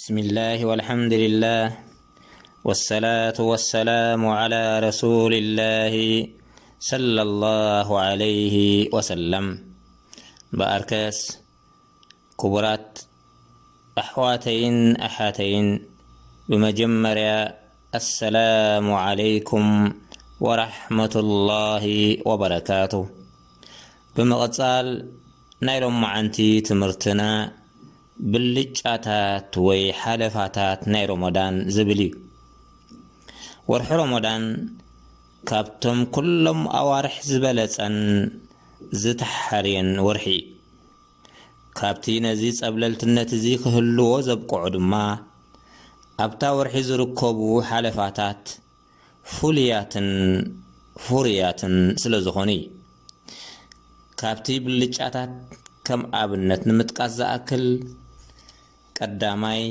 بسم الله والحمد لله والصلاة والسلام على رسول الله صلى الله عليه وسلم. ብኣርከስ ክቡራት ኣሕዋተይን ኣሓተይን፣ ብመጀመርያ ኣሰላሙ ዓለይኩም ወራሕመቱላሂ ወበረካቱ። ብምቕጻል ናይ ሎማዓንቲ ትምህርትና ብልጫታት ወይ ሓለፋታት ናይ ሮሞዳን ዝብል እዩ። ወርሒ ሮሞዳን ካብቶም ኩሎም ኣዋርሕ ዝበለጸን ዝተሓርየን ወርሒ እዩ። ካብቲ ነዚ ጸብለልትነት እዚ ክህልዎ ዘብቅዖ ድማ ኣብታ ወርሒ ዝርከቡ ሓለፋታት ፍሉያትን ፍሩያትን ስለ ዝኾኑ እዩ። ካብቲ ብልጫታት ከም ኣብነት ንምጥቃስ ዝኣክል፣ ቀዳማይ፣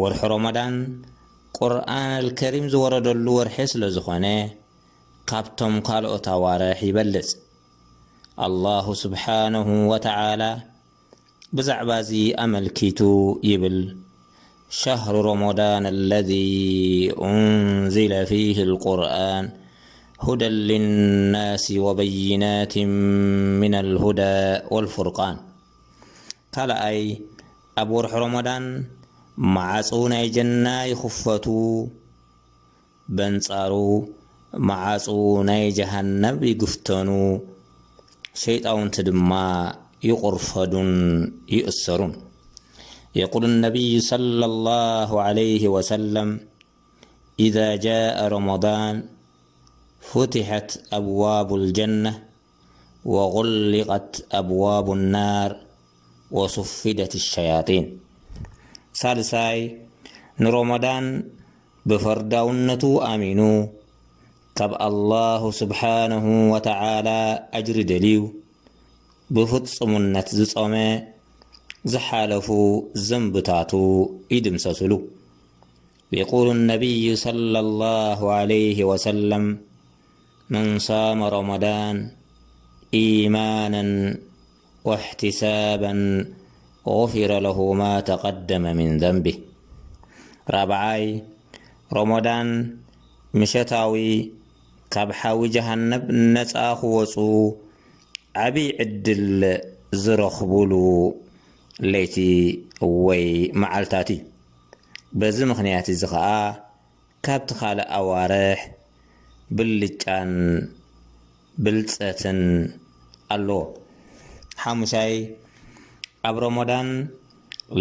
ወርሒ ሮመዳን ቁርኣን ኣልከሪም ዝወረደሉ ወርሒ ስለ ዝኾነ፣ ካብቶም ካልኦት ኣዋርሕ ይበልጽ። ኣላሁ ስብሓነሁ ወተዓላ ብዛዕባ እዚ ኣመልኪቱ ይብል፣ شهر رمضان الذي أنزل فيه القرآن هدى للناس وبينات من الهدى والفرقان። ካልኣይ፣ ኣብ ወርሒ ሮመዳን መዓጹ ናይ ጀና ይኽፈቱ፣ በንጻሩ መዓጹ ናይ ጀሃነብ ይግፍተኑ፣ ሸይጣውንቲ ድማ ይቑርፈዱን ይእሰሩን። يقول النبي صلى الله عليه وسلم: إذا جاء رمضان فتحت أبواب الجنة وغلقت أبواب النار وصفدت الشياطين. ሳልሳይ፣ ንሮመዳን ብፈርዳውነቱ ኣሚኑ፣ ካብ ኣላሁ ስብሓነሁ ወተዓላ ኣጅሪ ደልዩ፣ ብፍጹምነት ዝጾመ፣ ዝሓለፉ ዘንብታቱ ይድምሰስሉ። يقول النبي صلى الله عليه وسلم: من صام رمضان إيمانا واحتسابا غفر له ما تقدم من ذنبه. ራብዓይ፣ ሮሞዳን ምሸታዊ ካብ ሓዊ ጀሃነብ ነጻ ክወጹ ዓብይ ዕድል ዝረኽቡሉ ለይቲ ወይ መዓልታት እዩ። በዚ ምኽንያት እዚ ኸኣ ካብቲ ካልእ ኣዋርሕ ብልጫን ብልጸትን ኣለዎ። ሓሙሻይ፣ ኣብ ሮሞዳን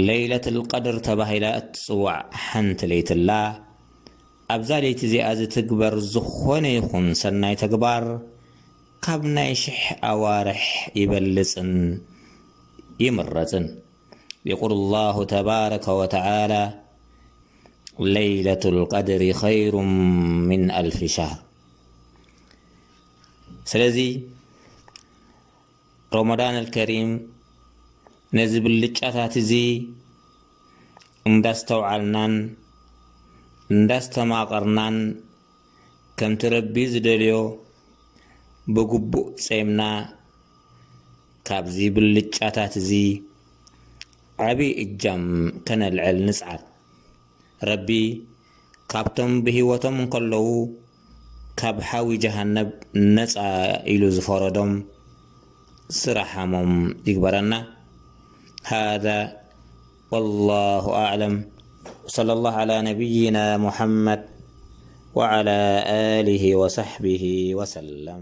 ለይለትል ቀድር ተባሂላ እትጽዋዕ ሓንቲ ለይቲ ኣላ። ኣብዛ ለይቲ እዚኣ ዝትግበር ዝኾነ ይኹን ሰናይ ተግባር ካብ ናይ ሽሕ ኣዋርሕ ይበልጽን ይምረጽን። يقول الله تبارك وتعالى: ليلة القدر خير من ألف شهر. ስለዚ ሮመዳን ኣልከሪም ነዚ ብልጫታት እዚ እንዳስተውዓልናን እንዳስተማቐርናን፣ ከምቲ ረቢ ዝደልዮ ብግቡእ ጼምና፣ ካብዚ ብልጫታት እዚ ዓቢ እጃም ከነልዕል ንጽዓር። ረቢ ካብቶም ብህይወቶም እንከለዉ ካብ ሓዊ ጀሃነብ ነጻ ኢሉ ዝፈረዶም ዝረሓሞም ይግበረና። هذا والله أعلم، وصلى الله على نبينا محمد وعلى آله وصحبه وسلم.